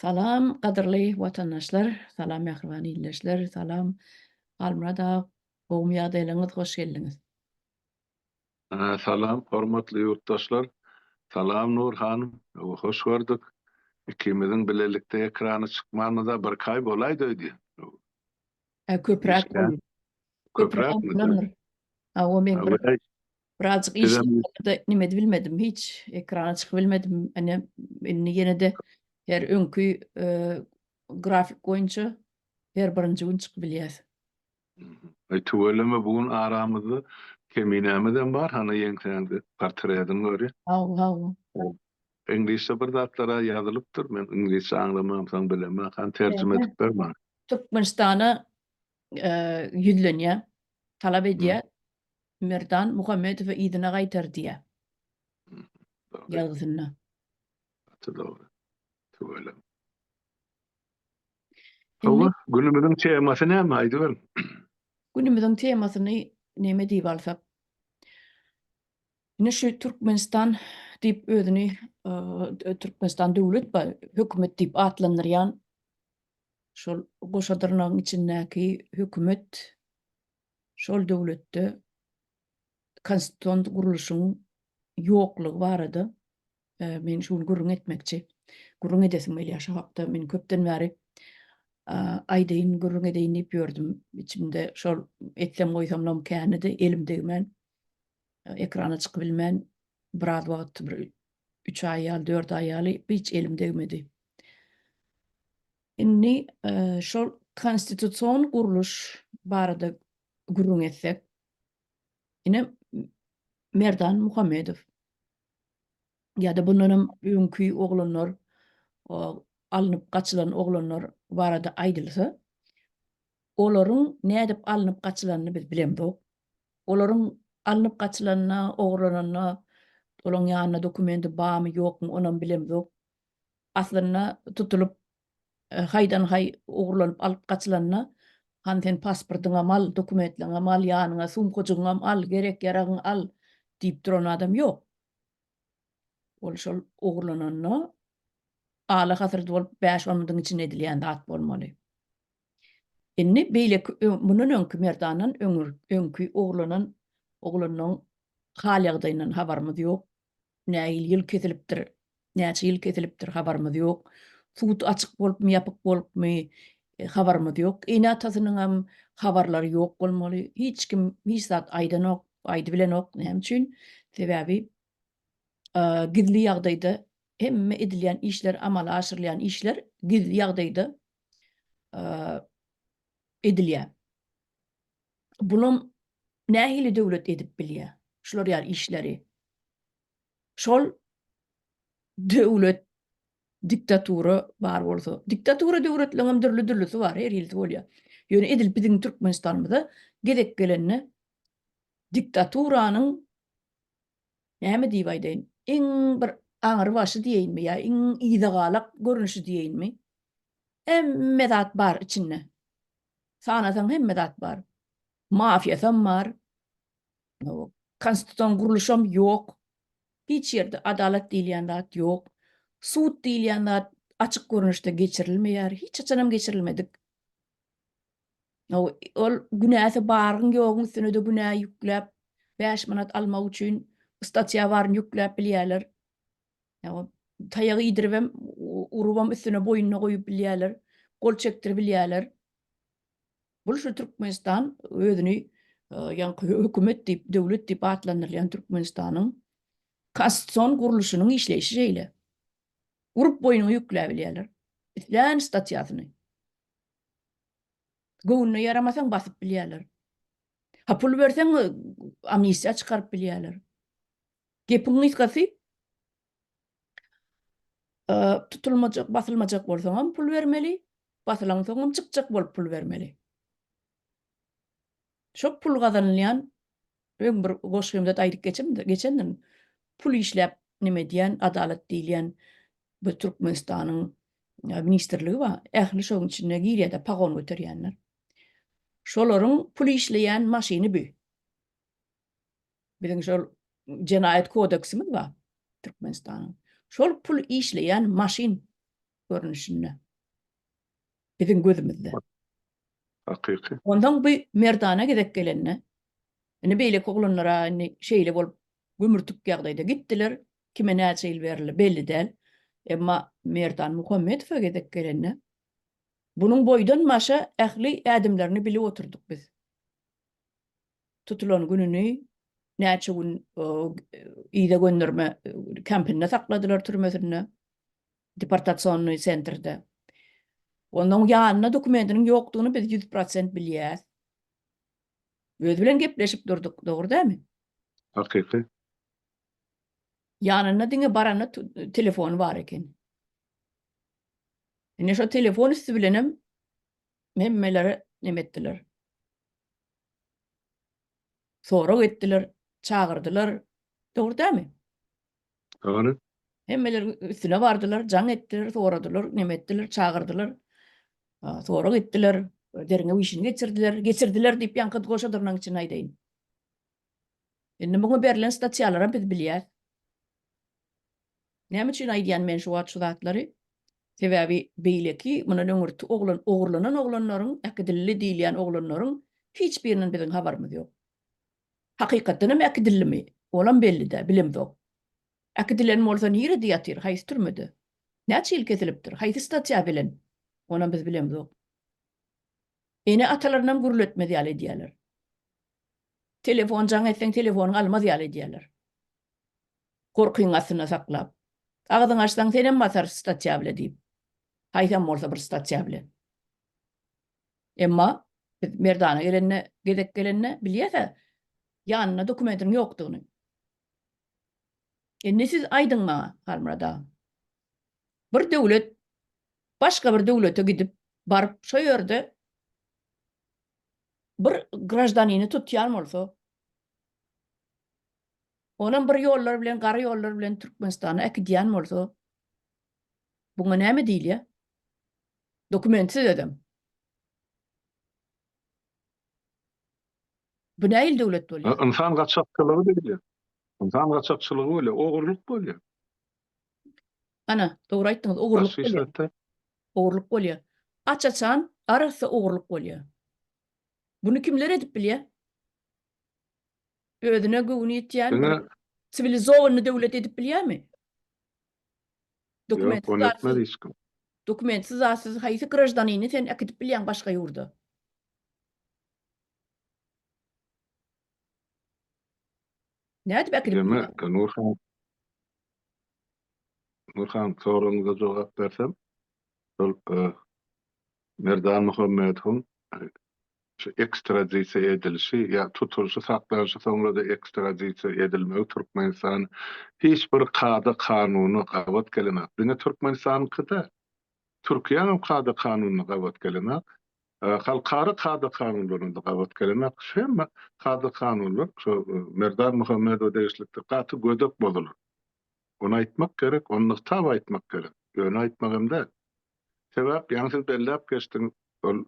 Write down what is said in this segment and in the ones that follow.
Salam gadyrly watandaşlar, salam mähriban ildeşler, salam Halmyrat aga, gowumy ýagdaýlaryňyz, hoş geldiňiz. Salam hormatly ýurtdaşlar, salam Nur hanym, hoş gördük. Ikimiziň bilelikde ekrana çykmanymyza birki aý bolaýdy öýdýän. Köpräk boldy. Köpräk bolandyr. Hawa men bir birazjyk işledim-de nime bilmedim hiç ekrana çykyp bilmedim. Ine indi ýene-de her öňki grafik boýunça her birinji gün çykyp bilýäs. Aý tüweleme bu gün aramyzda Keminämizem bar hany ýeňsäňde portredini görýän. Hawa hawa. Iňlisçe bir zatlara ýazylypdyr men iňlisçe aňlamamsoň bilemok hany terjime edip ber maňa. Türkmenistana ýüzlenýär, talap edýär, Merdan Muhammedowy yzyna gaýtar diýýär. Ýazgysynda. Gaty dogry. Tüweleme. Hawa, günümiziň temasy näme aýdyberiň. Günümiziň temasyny neme diýip alsak? Ine şu Türkmenistan diýip özüni Türkmenistan döwlet we hökümet diýip atlandyrýan şol goşa dyrnagyň içindäki hökümet şol döwletde konstitusion gurluşyň ýoklugy barada men şu gün gürrüň etmekçi. Gürrüň edesim gelýär şu hakda. Men köpden bäri aýdaýyn, gürrüň edeýin diýip ýördüm. Içimde şol etsem goýsamlam känidi, elim degmän, ekrana çykyp bilmän biraz wagt bir üç aý ýaly, dört aý ýaly hiç elim degmedi. Indi şol konstitusion gurluş barada gürrüň etsek, ine Merdan Muhammedow ýa-da bundanam öňki oglanlar, alnyp gaçylan oglanlar barada aýdylsa, olaryň nädip alnyp gaçylanyny biz bilemzok. Olaryň alnyp gaçylanyna, ogurlananyna, olaryň ýanynda dokumenti barmy, ýokmy, onam bilemzok. Aslynda tutulyp, haýdan-haý ogurlanyp alyp gaçylanyna, hany sen pasportyňam al, dokumentleňem al, ýanyňa sumkajygyňam al, gerek-ýaragyňy al diýip duran adam ýok. Ol şol ogurlananda ala-hasyrdy bolup bäş-on minutiň içinde edilýän zat bolmaly. Indi beýleki mundan öňki Merdandan öňki ogurlanan oglanlaryň hal-ýagdaýyndan habarymyz ýok. Nähili ýyl kesilipdir, näçe ýyl kesilipdir habarymyz ýok. Sud açyk bolupmy, ýapyk bolupmy habarymyz ýok. Ene-atasynyňam habarlary ýok bolmaly. Hiç kim hiç zat aýdanok, aýdybilenok. Näme üçin? Sebäbi gizli ýagdaýda hemme edilýän işler, amala aşyrylýan işler gizli ýagdaýda edilýär. Bunam nähili döwlet edip bilýär şular ýaly işleri? Şol döwlet diktatura bar bolsa, diktatura döwletleriň hem dürli-dürlüsi bar, her hilisi bolýar. Ýöne edil biziň Türkmenistanymyza gezek gelende diktaturanyň näme diýip aýdaýyn, iň bir aňry başy diýeýinmi ýa iň yzagalak görnüşi diýeýinmi, hemme zat bar içinde. Sanasaň hemme zat bar. Mafiýasam bar. Konstitusion gurluşam ýok. Hiç ýerde adalat diýilýän zat ýok. Sud diýilýän zat açyk görnüşde geçirilmeýär. Hiç haçanam geçirilmedik. Ol günäsi baryň ýoguň üstüne-de günä ýükläp, 5 manat almak üçin statýa baryny ýükläp bilýärler. Taýagy iýdiribem, urubam üstüne boýnuna goýup bilýärler. Gol çekdirip bilýärler. Bul şu Türkmenistan özüni ýaňky hökümet diýip, döwlet diýip atlandyrylýan Türkmenistanyň konstitusion gurluşynyň işleýşi şeýle. Urup boýnuňa ýükläp bilýärler. Islän statýasyny. Göwnüne ýaramasaň basyp bilýärler. Ha pul berseň amnistiýa çykaryp bilýärler. Gepiň gysgasy tutulmajak, basylmajak bolsaňam pul bermeli, basylaňsoňam çykjak bolup pul bermeli. Şo pul gazanylýan öň bir goşgymda-da aýdyp geçendim. Pul işläp neme edýän, adalat diýilýän bu Türkmenistanyň ministrligi bar. Ähli şoň içinde girýär-de pagon göterýänler. Şolaryň pul işleýän maşyny bu. Biziň şol jenaýat kodeksimiz bar Türkmenistanyň. Şol pul işleýän maşyn. görnüşinde. Biziň gözümizde. Hakyky. Ondan bu Merdana gezek gelende, indi beýleki oglanlara indi şeýle bolup gümürtik ýagdaýda gitdiler. Kime näçe ýyl berildi belli däl. Emma Merdan Muhammedowa gezek gelende, bunuň boýdan başa ähli ädimlerini bilip oturdyk biz. Tutulan gününi, näçe gün yza gönderme kampinde sakladylar türmesinde, deportasionnyý sentrde. Onuň ýanynda dokumentiniň ýokdugyny biz 100% bilýäs. Özi bilen gepleşip durduk, dogry dälmi? Hakyky. Ýanynda diňe baranda telefony bar eken. Ine şo telefon üsti bilenem hemmelere neme etdiler. Sorag etdiler, çagyrdylar. Dogry dälmi? Dogry. Hemmeleriň üstüne bardylar, jaň etdiler, soradylar, neme etdiler, çagyrdylar. Sorag etdiler, derňew işini geçirdiler. Geçirdiler diýip ýaňky goşa dyrnagyň içinde aýdaýyn. Indi muňa berlen statýalaram biz bilýäs. Näme üçin aýdýan men şu wagt şu zatlary? Sebäbi beýleki mundan öňürti oglan ogurlanan oglanlaryň, äkidildi diýilýän oglanlaryň hiç birinden biziň habarymyz ýok. Hakykatdan hem äkidildimi? Olam belli däl, bilemzok. Äkidilen bolsa nirede ýatyr, haýsy türmede? Näçe ýyl kesilipdir, haýsy statýa bilen? Onam biz bilemzok. Ene-atalarynam gürletmez ýaly edýärler. Telefon jaň etseň telefonyňy almaz ýaly edýärler. Gorkyň astynda saklap. Agzyňy açsaň senem basarys statýa bile diýip. Haýsam bolsa bir statýa bile. Emma biz Merdana gelende, gezek gelende bilýäs-ä ýanynda dokumentiniň ýokdugyny. Indi siz aýdyň maňa, Halmyrat aga. Bir döwlet başga bir döwlete gidip, baryp şo ýerde bir graždanini tutýan bolsa, onam bir ýollar bilen, gara ýollar bilen Türkmenistana äkidýän bolsa, buňa näme diýilýär? Dokumentsiz özem. Bu nähili döwlet bolýar? Ynsan gaçakçylygy diýilýär. Ynsan gaçakçylygy bolýar, ogurlyk bolýar. Ana, dogry aýtdyňyz, ogurlyk bolýar. Ogurlyk bolýar. Aç-açan, arassa ogurlyk bolýar. Buny kimler edip bilýär? Özüne göwni ýetýän bir siwilizowanyny döwlet edip bilýärmi? Dokumentsiz zatsyz, hiç kim. Dokumentsiz zatsyz haýsy graždanini sen äkidip bilýäň başga ýurda? Nädip äkidip bilýäň? Nurhan, Nurhan, soragyňyza jogap bersem, şol Merdan Muhammedowyň şu ekstradisiýa edilişi ýa tutulyşy, saklanyşy soňra-da ekstradisiýa edilmegi Türkmenistan hiç bir kada-kanuna gabat gelenok. Diňe Türkmenistanyňky däl. Türkiýäniň kada-kanunyna gabat gelenok. Halkara kada-kanunlaryna-da gabat gelenok. Şu hemme kada-kanunlar şu Merdan Muhammedowa degişlilikde gaty gödek bozulan. Ony aýtmak gerek, ony nygtap aýtmak gerek. Ýöne aýtmak hem däl. Sebäp, ýaňy siz belläp geçdiňiz, ol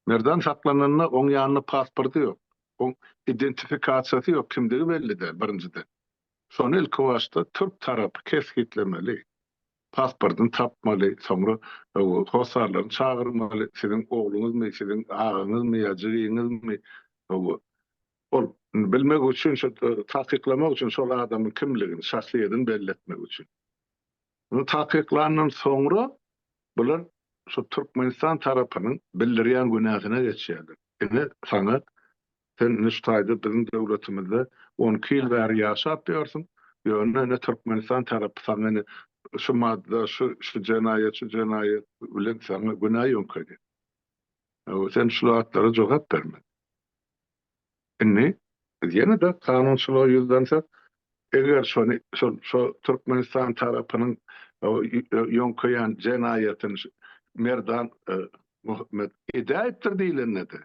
Merdan saklananda oň ýanynda pasporty ýok. Oň identifikasiýasy ýok, kimdigi belli däl, birinjiden. Şony ilkibaşda türk tarapy kesgitlemeli. Pasportyny tapmaly, soňra hossarlaryny çagyrmaly, siziň ogluňyzmy, siziň agaňyzmy ýa jigiňizmi, ol bilmek üçin, şo takyklamak üçin şol adamyň kimligini, şahsyýetini belli etmek üçin. Muny takyklandan soňra bular şu Türkmenistan tarapynyň bildirýän günäsine geçýärler. Ine saňa sen indi şu taýda biziň döwletimizde 12 ýyl bäri ýaşap ýörsüň, ýöne ine Türkmenistan tarapy saňa ine şu madda, şu şu jenaýat, şu jenaýat bilen saňa günä ýöňkedýär. Sen şu zatlara jogap bermeli. Indi biz ýene-de kanunçylyga ýüzlensek, eger şony şol şo Türkmenistan tarapynyň ýöňkeýän jenaýatyny Merdan Muhammet edäýipdir diýlende-de,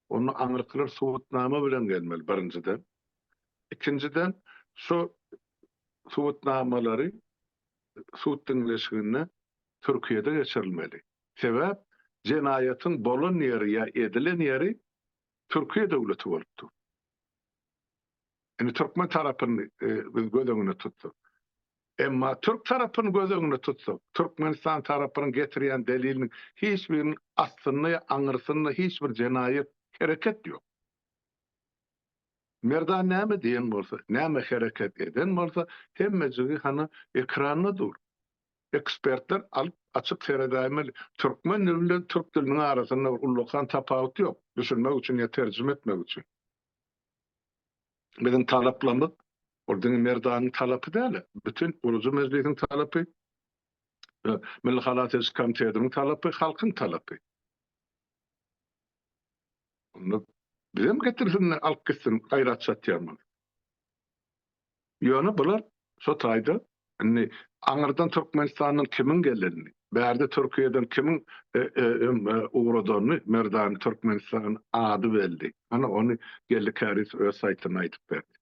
onda aňyrkylar subutnama bilen gelmeli birinjiden. Ikinjiden, şo subutnamalary sud diňleşiginde Türkiýede geçirilmeli. Sebäp jenaýatyň bolan ýeri ýa edilen ýeri Türkiýe döwleti bolup dur. Indi türkmen tarapyny biz göz öňünde tutsak. Emma türk tarapyny göz öňünde tutsak, Türkmenistan tarapynyň getirýän deliliniň hiç biriniň aslynda ýa aňyrsynda hiç bir jenaýat hereket ýok. Merdan näme diýen bolsa, näme hereket eden bolsa, hemmejigi hana ekranda dur. Ekspertler alyp açyp seredäýmeli. Türkmen dili bilen türk diliniň arasynda bir ullakan tapawut ýok, düşünmek üçin ýa terjime etmek üçin. Biziň talaplarymyz, ol diňe Merdanyň talapy däl, bütin Gurujy mejlisiň talapy, Milli halas ediş komitetiniň talapy, halkyň talapy. Onda bizem getirsin-de alyp gitsin, gaýrat çatýan bolsa. Ýöne bular şo taýda indi aňyrdan Türkmenistandan kimiň gelenini, bärde Türkiýeden kimiň ugradanyny Merdany Türkmenistan ady belli. Ana ony Geldi Kärizow öz saýtynda aýdyp berdi.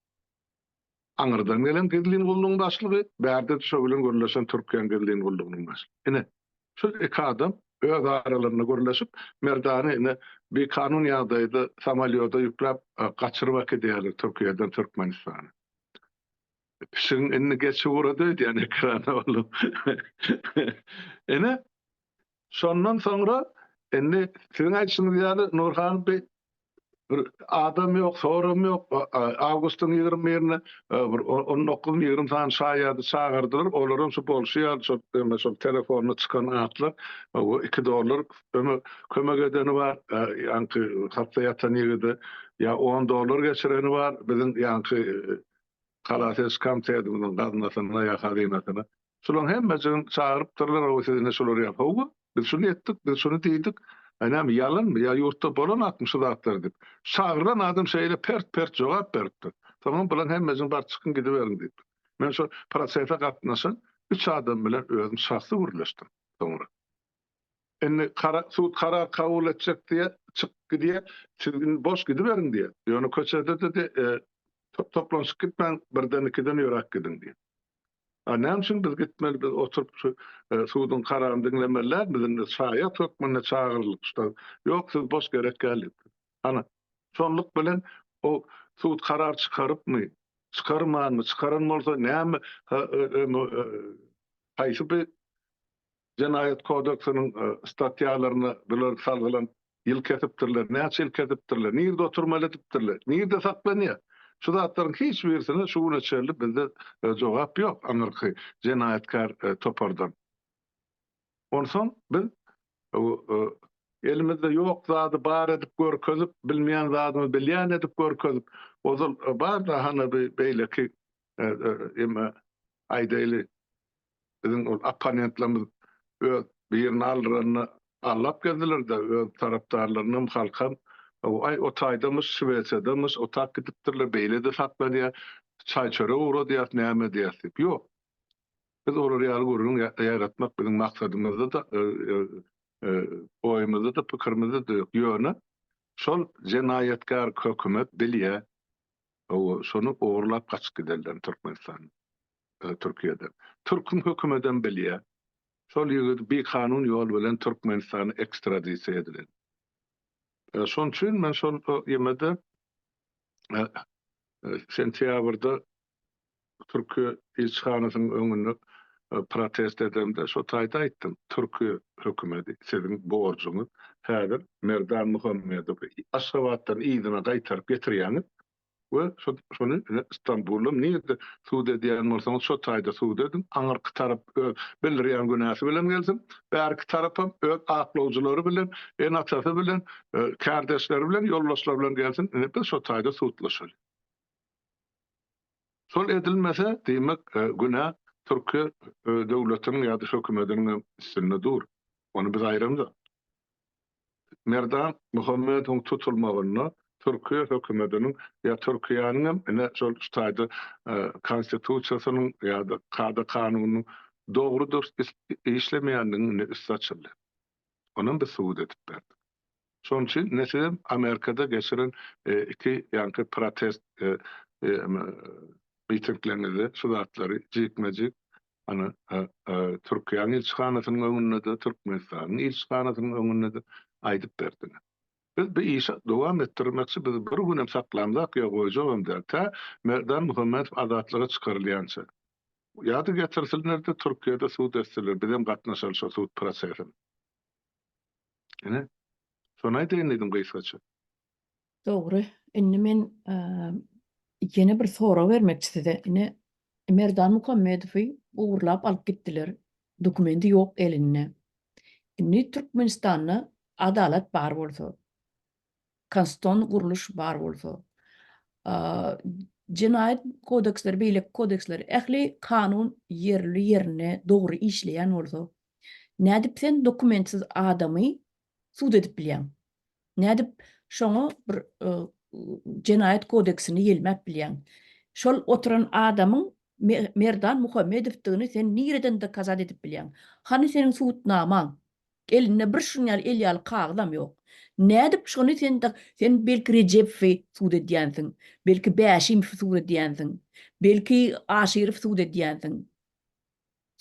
Aňyrdan gelen gizlin gullugyň başlygy, bärde şo bilen gürleşen Türkiýäň gizlin gullugynyň başlygy. Ine, şol iki adam öz aralarynda gürleşip, Merdany ine bikanun ýagdaýda samolýoda ýükläp gaçyryp äkidýärler Türkiýeden Türkmenistana. Pişigiň indi geçip ugrady öýdýän ekrana oglum. Ine, şondan soňra indi siziň aýdyşyňyz ýaly Nurhan beý bir adam ýok, soram ýok. Awgustyň 21-ine bir 19-my 20 sany şaýady çagyrdylar. Olaram şu bolşy ýaly şol öňe şol telefonda çykan atlar o 2 dollar öňe kömek edeni bar, ýaňky hatda ýatan ýigide ýa 10 dollar geçireni bar. Biziň ýaňky Halas ediş komitetimiziň gaznasyna ýa hazynasyna. Şularyň hemmejigini çagyrypdyrlar, hawa siz ine şular ýaly, hawa, biz şuny etdik, biz şuny diýdik, aý näme ýalanmy ýa ýurtda bolanakmy şu zatlar diýip. Çagyrylan adam şeýle pert-pert jogap beripdir. Soňam bularyň hemmejigini baryp çykyň gidiberiň diýipdir. Men şo prosese gatnaşan üç adam bilen özüm şahsy gürleşdim soňra. Indi kara, sud karar kabul etjek diýe, çyk gidýä, siz indi boş gidiberiň diýe. Ýöne köçede-de diýe, toplanyşyp gitmäň, birden-ikiden ýöräp gidiň diýe. A näme üçin biz gitmeli, biz oturyp şu suduň kararyny diňlemeli däl, biz indi şaýat hökmünde çagyryldyk şu Ýok, siz boş gerek däl diýipdir. Ana, şonluk bilen o sud karar çykarypmy, çykarmanmy, çykaran bolsa näme, haýsy bir Jenaýat kodeksiniň statýalaryna bular salgylanyp ýyl kesipdirler, näçe ýyl kesipdirler, nirde oturmaly edipdirler, nirde saklanýar? Şu zatlaryň hiç birisine şu güne çenli bizde jogap ýok aňyrky jenaýatkär topardan. Onsoň biz elimizde ýok zady bar edip görkezip, bilmeýän zadymy bilýän edip görkezip, ozal bar-da hany bi beýleki eme aýdaýly Biziň ol opponentlerimiz öz birini aldyranda allap gezdiler-de, öz tarapdarlarynam, halkam. Aý, o taýdamyş, Şwesiýadamyş, o tak gidipdirler, beýle-de saklanýar, çaý-çörek ugradýas, näme edýäs diýip. Ýok. Biz olar ýaly gürrüň ýaýratmak biziň maksadymyzda-da, oýumyzda-da, pikirimizde-de ýok. Ýöne şol jenaýatkär hökümet bilýär, şony ogurlap gaçyp gidenlerini Türkmenistandan. Türkiýeden. Türküň hökümedem bilýär. Şol ýigit bikanun ýol bilen Türkmenistana ekstradisiýa edilen. Şonuň üçin men şol ýemede sentýabrda Türkiýe ilçihanasynyň öňünde protest edemde şo taýda aýtdym. Türkiýe hökümedi siziň borjuňyz häzir Merdan Muhammedowy Aşgabatdan yzyna gaýtaryp getirýäňiz. We şony ine Stambulda nirde sud edýän bolsaňyz şo taýda sud ediň, aňyrky tarap öz bildirýän günäsi bilen gelsin, bärki tarapam öz aklawjylary bilen, ene-atasy bilen, kärdeşleri bilen, ýoldaşlary bilen gelsin, ine biz şo taýda sudlaşaly. Şol edilmese, diýmek, günä Türkiýe döwletiniň ýa-da hökümetiniň hem üstünde dur. Ony biz aýramzok. Merdan Muhammedowyň tutulmagynda Türkiýe hökümetiniň ýa Türkiýäniň hem ine şol şu taýda konstitusiýasynyň ýa-da kada-kanunynyň dogry dürs işlemeýändiginiň ine üsti açyldy. Onam biz subut edip berdik. Şonuň üçin ine sizem Amerikada geçiren iki ýaňky protest mitingleriňizde şu zatlary jikme-jik Ana, Türkiýäniň ilçihanasynyň öňünde-de, Türkmenistanyň ilçihanasynyň öňünde-de aýdyp berdiler. Biz bu işi dowam etdirmekçi, biz bir günem saklamzak ýa goýjagam däl, tä Merdan Muhammedow azatlyga çykarylýança. Ýa-da getirsinler-de Türkiýede sud etsinler, bizem gatnaşaly şo sud prosesine. Ine, şony aýdaýyn diýdim gysgaça. Dogry. Indi men ýene bir sorag bermekçi size. Ine, Merdan Muhammedowy ogurlap alyp gitdiler. Dokumenti ýok elinde. Indi Türkmenistanda adalat bar bolsa, konstitusion gurluş bar bolsa, jenaýat kodeksleri, beýleki kodeksleri, ähli kanun ýerli ýerinde dogry işleýän bolsa, nädip sen dokumentsiz adamy sud edip bilýäň? Nädip şoňa bir jenaýat kodeksini ýelmäp bilýäň? Şol oturan adamyň Merdan Muhammedowdygyny sen nireden dokazat edip bilýäň? Hany seniň subutnamaň? Elinde bir şuň ýaly el ýaly kagyzam ýok. Nädip şony sen sen belki Rejebowy sud edýänsiň, belki Bäşimowy sud edýänsiň, belki Aşyrowy sud edýänsiň.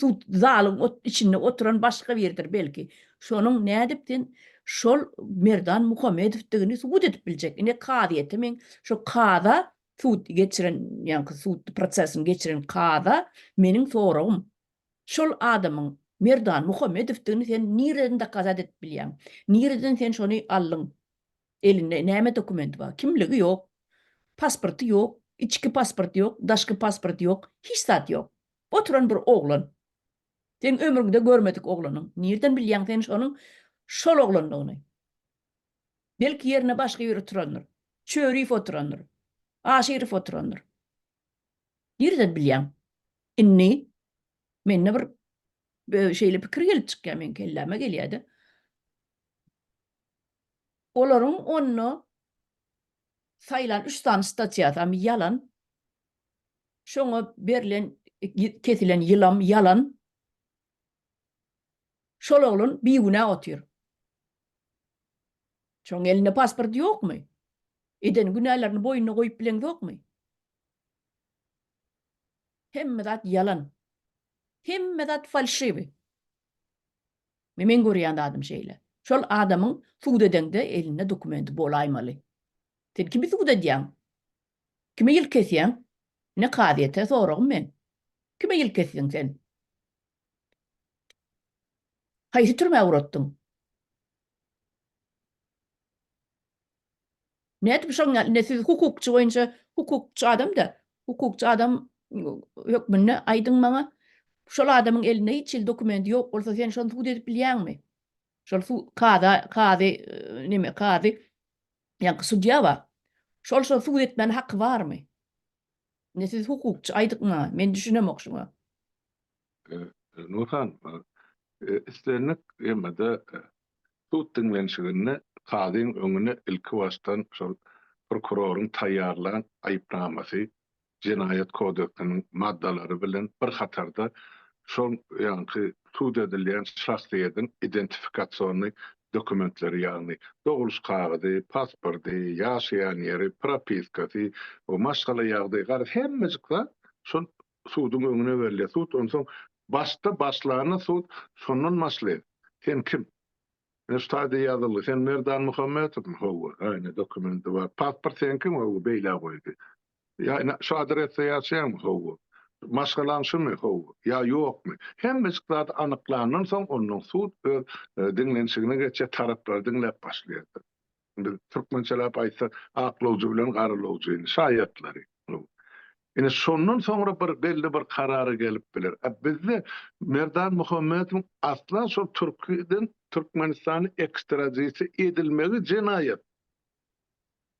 Sud zalyň ot içinde oturan başga biridir belki. Şonuň nädip sen şol Merdan Muhamedowdygyny subut edip biljek? Ine kazyýete meň şo kaza sud geçiren ýaňky sud prosesini geçiren kaza meniň soragym. Şol adamyň Merdan Muhamedowdygyny sen nireden dokazat edip bilýäň? Nireden sen şony aldyň? Elinde näme dokumenti bar? Kimligi ýok. Pasporty ýok. Içki pasporty ýok, daşky pasporty ýok. Hiç zat ýok. Oturan bir oglan. Seň ömrüňde görmedik oglanyň. Nirden bilýäň sen şonuň şol oglandygyny? Belki ýerine başga biri oturandyr. Çöriýew oturandyr. Aşyrow oturandyr. Nirden bilýäň? Indi mende bir şeýle pikir gelip çykýar meň kelläme gelýär-de. Olaryň onda saýlan üç sany statýasam ýalan. Şoňa berlen kesilen ýylam ýalan. Şol oglan bigünä otyr. Şoň elinde pasporty ýokmy? Eden günälerini boýnuna goýup bileňzokmy? Hemme zat ýalan. Hemme zat falşiwi. Meň görýän zadym şeýle. Şol adamyň sud edeňde elinde dokumenti bolaýmaly. Sen kimi sud edýäň? Kime ýyl kesýäň? Ine kazyýete soragym meň. Kime ýyl kesdiň sen? Haýsy türmä ugratdyň? Nädip şoň ýaly, ine siz hukukçy boýunça hukukçy adam-da, hukukçy adam hökmünde aýdyň maňa, şol adamyň elinde hiç hili dokumenti ýok bolsa sen şony sud edip bilýäňmi? Şol su kaza, kazy, neme, kazy, ýaňky sudýa bar. Şol şol sud etmäne haky barmy? Ine siz hukukçy aýdyň maňa, men düşünemok şuňa. Nurhan, islendik emede sud diňlenişiginde kazyň öňüne ilki başdan şol prokuroryň taýýarlan aýypnamasy, Jenaýat kodeksiniň maddalary bilen bir hatarda şol ýaňky sud edilýän şahsyýetiň identifikasionnyý dokumentleri, ýagny dogluş kagyzy, pasporty, ýaşaýan ýeri, propiskasy, maşgala ýagdaýy, garaz hemmejik zat şol suduň öňüne berilýär. Sud onsoň başda başlanda sud şondan başlaýar. Sen kim? Ine şu taýda ýazyldy. Sen Merdan Muhammetowmy? Hawa. Ha ine dokumenti bar. Pasport seňkimi? Hawa. Beýlä goýdy. Ýa ine şu adresde ýaşaýaňmy? Hawa. Maşgalaň şumy? Hawa. Ýa ýokmy? Hemmejik zady anyklandan soň ondan sud öz diňlenişigine geçýär, taraplary diňläp başlaýar. Biz türkmençeläp aýtsak, aklawjy bilen garalawjyny, şaýatlary. Ine şondan soňra bir belli bir karara gelip biler. A bizde Merdan Muhammedowyň asla şol Türkiýeden Türkmenistana ekstradisiýa edilmegi jenaýat.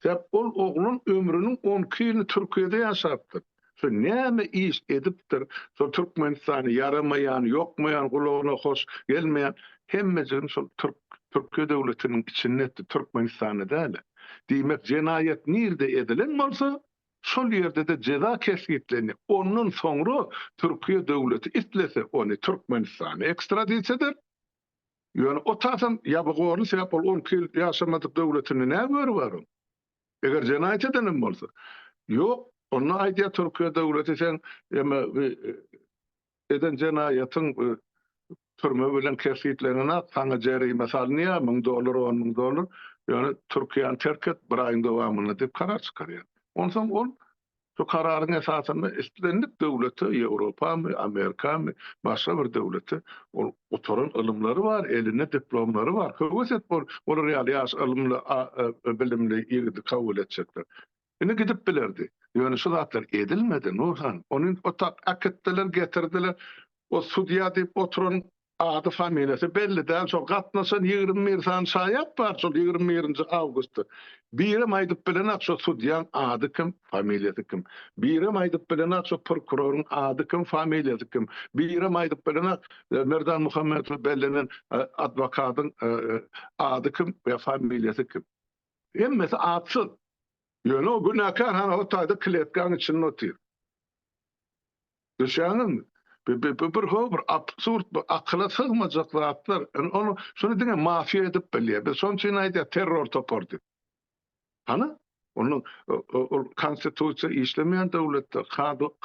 Sebäp ol oglan ömrüniň 12 ýylyny Türkiýede ýaşapdyr. Şo näme iş edipdir, şol Türkmenistana ýaramaýan, ýokmaýan, gulagyna hoş gelmeýän hemmejigini şol türk Türkiýe döwletiniň içinde etdi, Türkmenistanda däl-de. Diýmek, jenaýat nirde edilen bolsa, şol ýerde-de jeza kesgitlenýär. Ondan soňra Türkiýe döwleti islese ony Türkmenistana ekstradisiýa eder. Ýöne o tasam ýabygorly sebäp ol 12 ýyl ýaşamadyk döwletinde nä göri bar oň? Eger jenaýat edenem bolsa. Ýok, onda aýdýar Türkiýe döwleti sen eme eden jenaýatyň türme bilen kesgitlenenak, saňa jerime salynýar, 1000 dollar, 10 mün dollar, ýöne Türkiýäni terk et bir aýyň dowamynda diýip karar çykarýar. Onsoň ol. Şu kararyň esasynda islendik döwlete, Ýewropamy, Amerikamy, başga bir döwlete ol gutaran ylymlary bar, elinde diplomlary bar. Höwes edip ol olar ýaly ýaş ylymly, bilimli ýigidi kabul etjekler. Indi gidip bilerdi. Ýöne şu zatlar edilmedi, Nurhan. Ony o tak äkitdiler, getirdiler. O sudýa diýip oturan ady familiýasy belli däl. Şol gatnaşan 21 sany şaýat bar şol 21-nji awgustda. Birem aýdyp bilenak şo sudýaň ady kim, familiýasy kim. Birem aýdyp bilenak şo prokuroryň ady kim, familiýasy kim. Birem aýdyp bilenak Merdan Muhammedowa bellenen adwokadyň ady kim we familiýasy kim. Hemmesi atsyz. Ýöne o günäkär hany o taýda kletkaň içinde otyr. Düşýäňizmi? Bu bu bir ho bir absurd, bu akyla sygmajak zatlar. Indi ony şuny diňe mafiýa edip bilýär. Biz şonuň üçin aýdýas terror topar diýip. Hany? Onuň ol konstitusiýa işlemeýän döwletde,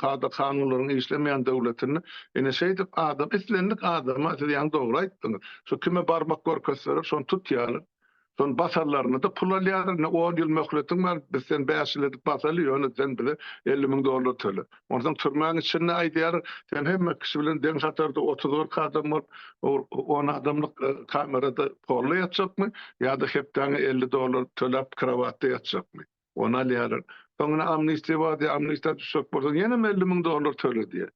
kada kanunlaryň işlemeýän döwletinde ine şeýdip adam islendik adama siz ýaňy dogry aýtdyňyz. Şu kime barmak görkezseler şony tutýarlar. Şony basarlarynda-da pul alýarlar. Ine on ýyl möhletiň bar, biz seni bäş ýyl edip basaly, ýöne sen bize 50 müň dollar töle. Onsoň türmäň içinde aýdýarlar, sen hemme kişi bilen deň hatarda otuz-kyrk adam bolup, on adamlyk kamerada polda ýatjakmy ýa-da hepdäňe 50 dollar töläp krowatda ýatjakmy? Ony alýarlar. Soň ine amnistiýa bar diýýär, amnistiýa düşjek bolsaň ýenem 50 müň dollar töle diýýär.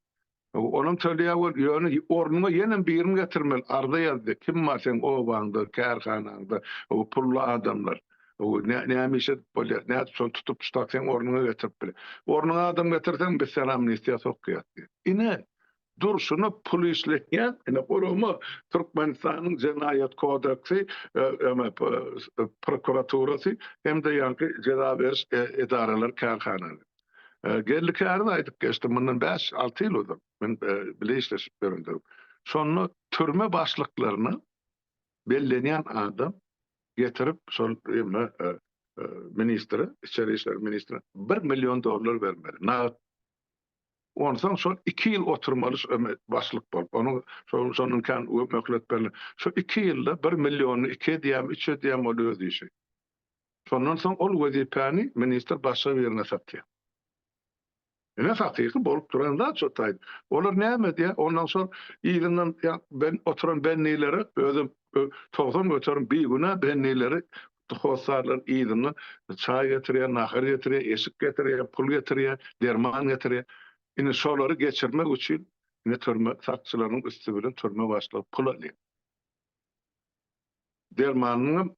Onam töleýär bol, ýöne ornuňa ýenem birini getirmeli, arza ýazdy, kim bar seň obaňda, kärhanaňda, o pully adamlar, o näme iş edip bolýar, nädip şony tutup şutak seň ornuňa getirip biler. Ornuňa adam getirseň, biz seni amnistiýa sokýas diýýär. Ine, durşuna pul işleýän, ine gurama Türkmenistanyň Jenaýat kodeksi, prokuraturasy hem-de ýaňky jeza beriş edaralary, kärhanalary. Geldi Käriz aýdyp geçdi, mundan 5-6 ýyl ozal men bile işleşip ýörendim. Şonda türme başlyklaryna bellenýän adam getirip şol ýene ministre, içeri işler ministrine 1 million dollar bermeli. Nagt. Onsoň şol 2 ýyl oturmaly başlyk bolup. Onuň şol şondan kän möhlet berlen. Şu 2 ýylda 1 millionyny 2 edýärmi, 3 edýärmi ol öz işi. Şondan soň ol wezipäni ministr başga birine satýar. Ine hakyky bolup duran zat şo taýda. Olar näme edýär? Ondan soň yzyndan ben oturan bendilere özem 90% bigünä bendileri hossarlar yzyndan çaý getirýär, nahar getirýär, eşik getirýär, pul getirýär, derman getirýär. Indi şolary geçirmek üçin ine türme sakçylarynyň üsti bilen türme başlygy pul alýar. Dermanynyň hem,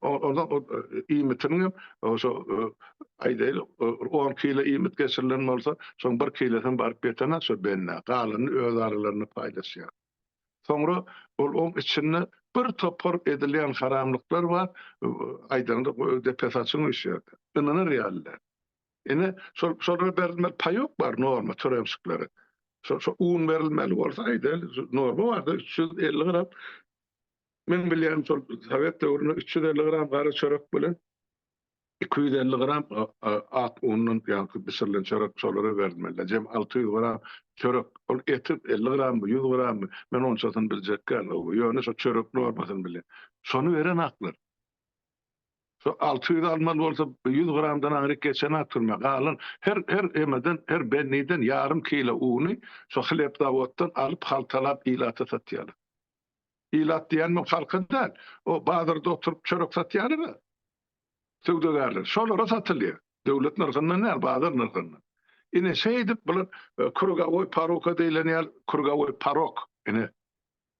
iýmitiniň hem şo aýdaýly 10 kilo iýmit geçirilen bolsa, şoň 1 kilosam baryp ýetenak şo bendä. Galanyny öz aralarynda paýlaşýar. Soňra ol oň içinde bir topar edilýän haramlyklar bar, aýdanda depe saçyň üýşýär. Ynanar ýaly däl. Ine, şol şolara berilmeli paýok bar norma türemşiklere. Şo şo un berilmeli bolsa aýdaýly norma barda 350 gram Men bilýän şol sowet döwründe 350 gram gara çörek bilen 250 gram ak undan ýaňky bişirilen çörek şolara berilmeli. Jem 600 gram çörek. Ol eti 50 grammy, 100 grammy men onçasyny biljek däl. Ýöne şo çörek normasyny bilýän. Şony beren aklar. Şo 600 almaly bolsa 100 gramdan aňryk geçen ak türme. Galan her her emeden, her benniden ýarym kilo uny şo hleb zawoddan alyp haltalap ilata satýarlar. Ilat diýenimiz halka däl. O bazarda oturyp çörek satýanlara, söwdagärler. Şolara satylýar. Döwlet nyrhyndan däl, bazar nyrhyndan. Ine şeýdip bular e, krugowoý paruka diýlen ýaly krugowoý parok. Ine.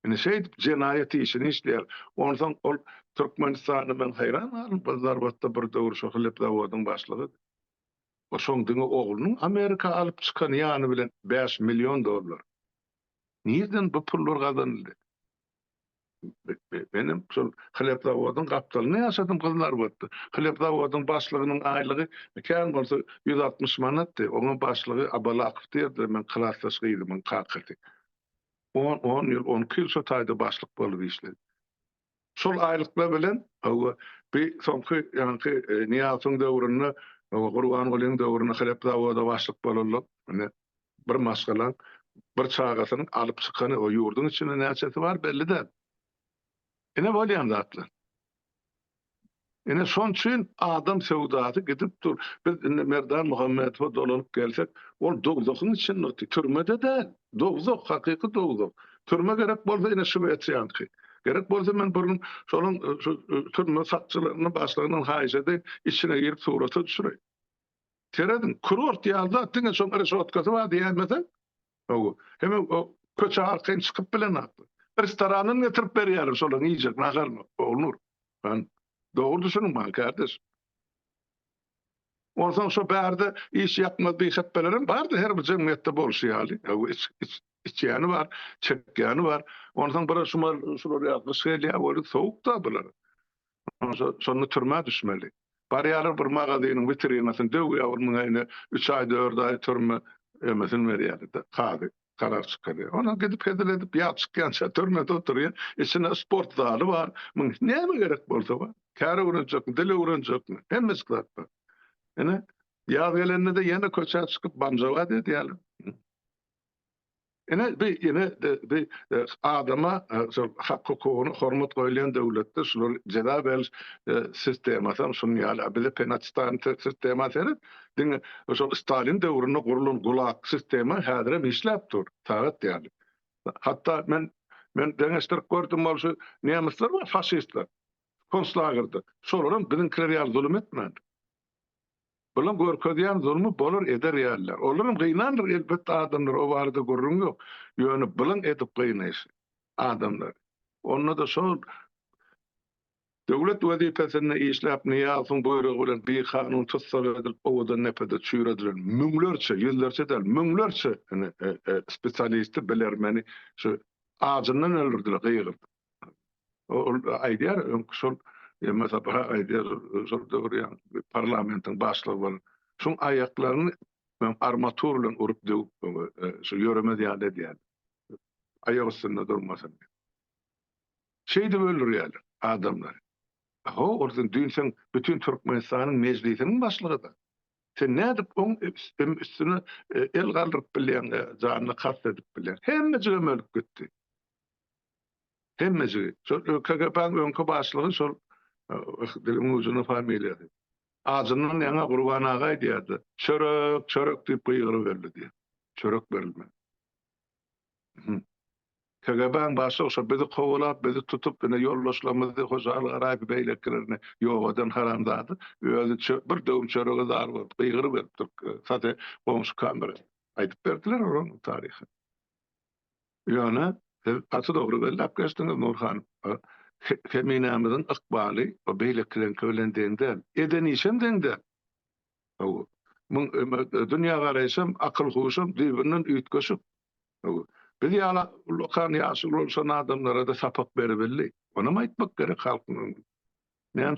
Ine şeýdip jenaýat işini işleýär. Onsoň ol Türkmenistanda men haýran galdym. Gyzlarbatda bir döwür şo hleb zawodyň başlygy. O şoň diňe oglunyň Amerika alyp çykan ýany bilen 5 million dollar. Nirden bu pullar gazanyldy? Menem şol hleb zawodyň gapdalynda ýaşadym Gyzylarbatda. Hleb zawodyň başlygynyň aýlygy kän bolsa 160 manatdy. Oňa başlygy Abalakow diýerdiler, meň klasdaş gyzymyň kakasy. 10, 10 ýyl, 12 ýyl şo taýda başlyk bolup işledi. Şol aýlyklar bilen hawa bi soňky ýaňky e, Nyýazowyň döwründe hawa Gurbangulyň döwründe hleb zawoda başlyk bolanlar ine bir maşgalaň bir çagasynyň alyp çykany o ýurduň içinde näçesi bar belli däl. Ine bolýan zatlar. Ine şoň üçin adam söwdasy gidip dur. Biz indi Merdan Muhammedowa dolanyp gelsek, ol dowzahyň içinde otyr. Türmede däl. Dowzah, hakyky dowzah. Türme gerek bolsa ine Şwesiýaňky. Gerek bolsa men bir gün şolaň şu türme sakçylaryny başlygyndan haýyş edeýin, içine girip surata düşüreýin. Serediň, kurort ýaly zat, diňe şoň reşotkasy bar diýäýmeseň. Hawa. Hemem o köçä arkaýyn çykyp bilenoklar. Restorandan getirip berýärler şolaryň iýjek naharyny, Ogulnur. Sen dogry düşüniň maňa, kärdeş. Onsoň şo bärde iş ýakmaz bihepbelerem bardy her bir jemgyýetde bolşy ýaly. Hawa, iç, iç, içýäni bar, çekýäni bar. Onsoň bir şumal şular ýaly gyş gelýär weli sowuk-da bular. Şonda türmä düşmeli. Barýarlar bir magazynyň witrinasyny döwýär, bir muňa ine üç aý, dört aý türme emesini berýär-de, kazy karar çykarýar. Ondan gidip hezil edip ýaz çykýança türmede oturýar. Içinde sport zaly bar. Muň näme gerek bolsa bar. Kär öwrenjekmi, dil öwrenjekmi, hemmesi zat bar. Ine, ýaz gelende-de ýene köçä çykyp bamžawat edýärler. Ine bi ine bi adama şol hak hukugyna hormat goýulýan döwletde şular jeza beriş sistemasam şunuň ýaly. Bize penaçtan sistema seret, diňe şol Stalin döwründe gurulan gulag sistema häzirem işläp dur, sagat ýaly. Hatda men men deňeşdirip gördüm ol şu nemisler bar faşistler konslagerde. Şolaram biziňkiler ýaly zulum etmändir. Bulaň görkezýän zulmy bolar eder ýalylar. Olaram gynandyr elbetde adamlar o barada gürrüň ýok. Ýöne bulaň edip gynaýşy adamlary. Onda-da şol döwlet wezipesinde işläp Nyýazowyň buýrugy bilen bikanun tussag edilip Owadandepede çüýredilen müňlerçe, ýüzlerçe däl, müňlerçe spesialisti, bilermeni şu ajyndan öldürdiler gygyryp. Ol aýdýar, öňki şol MSP aýdýar, şol döwür ýa parlamentiň başlygy bolan. Şuň aýaklaryny armatur bilen urup döwüp, şu ýöremez ýaly edýär. Aýak üstünde durmasyn diýip. Şeýdip öldürýärler adamlary. Ho, ol sen düýn sen bütin Türkmenistanyň mejlisiniň başlygydy. Sen nädip oň üstüne el galdyryp bilýäň, janyna kast edip bilýäň? Hemmejigem ölüp gitdi. Hemmejigi. Şol KGB-niň öňki başlygy şol diliň ujunda familiýasy. Ajyndan ýaňa Gurban aga aýdýardy. Çörek, çörek diýip gygyryp öldi diýip. Çörek berilmedi. KGB-niň başlygy şo bizi kowalap, bizi tutup, ine ýoldaşlarymyzy Hojaly Garaýewi beýlekilerini ýok eden haramzada özi bir döwüm çörege zar bolup gygyryp ölüpdir. Sade goňşy kamera. Aýdyp berdiler onuň taryhy. Ýöne siz gaty dogry belläp geçdiňiz Nurhan. Heminämiziň ykbaly o beýlekileňki bilen deň däl. Eden işem deň däl. Hawa. Muň dünýägaraýşam, akyl-huşam düýbünden üýtgeşik. Hawa. Biz ýaly ullakan ýaşy ulalşan adamlara-da sapak beribildi. Onam aýtmak gerek halkyň öňünde. Näme.